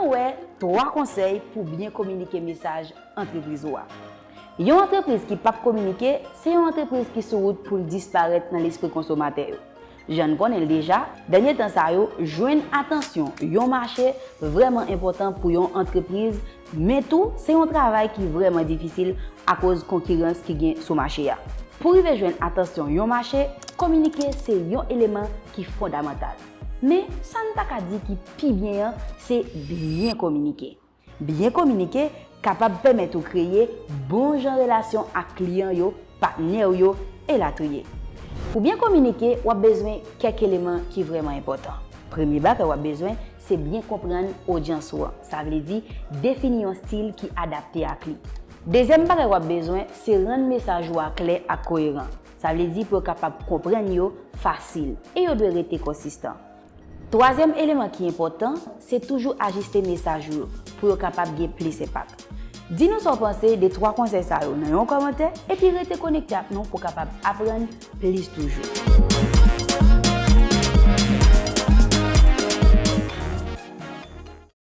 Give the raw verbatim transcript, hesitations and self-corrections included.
Wè twa konsèy pou byen kominike mesaj antrepriz ou a. Yon antrepriz ki p ap kominike, se yon antrepriz ki sou wout pou l disparèt nan lespri konsomatè yo. Jan n konnen l deja, dènye tan sa yo, jwenn atansyon yon mache vrèman enpòtan pou yon antrepriz, men tou, se yon travay ki vrèman difisil akoz konkirans ki gen sou mache a. Pou rive jwenn atansyon yon mache, kominike se yon eleman ki fondamantal. Men, sa n ta ka di ki pi byen an, se byen kominike. Byen kominike kapab pèmèt ou kreye bon jan relasyon ak kliyan yo, patnè w yo, elatriye. Pou byen kominike, w ap bezwen kèk eleman ki vrèman enpòtan. Premye bagay w ap bezwen, se byen konprann odyans ou an. Sa vle di, defini yon stil ki adapte ak li. Dezyèm bagay w ap bezwen, se rann mesaj ou a klè ak koyeran. Sa vle di pou yo kapab konprann yo fasil e yo dwe rete konsistan. Twazyèm eleman ki enpòtan, se toujou ajiste mesaj ou yo pou yo kapab gen plis enpak. Di nou sa w panse de twa konsèy sa yo nan yon kòmantè, epi rete konekte ak nou pou w kapab aprann plis toujou.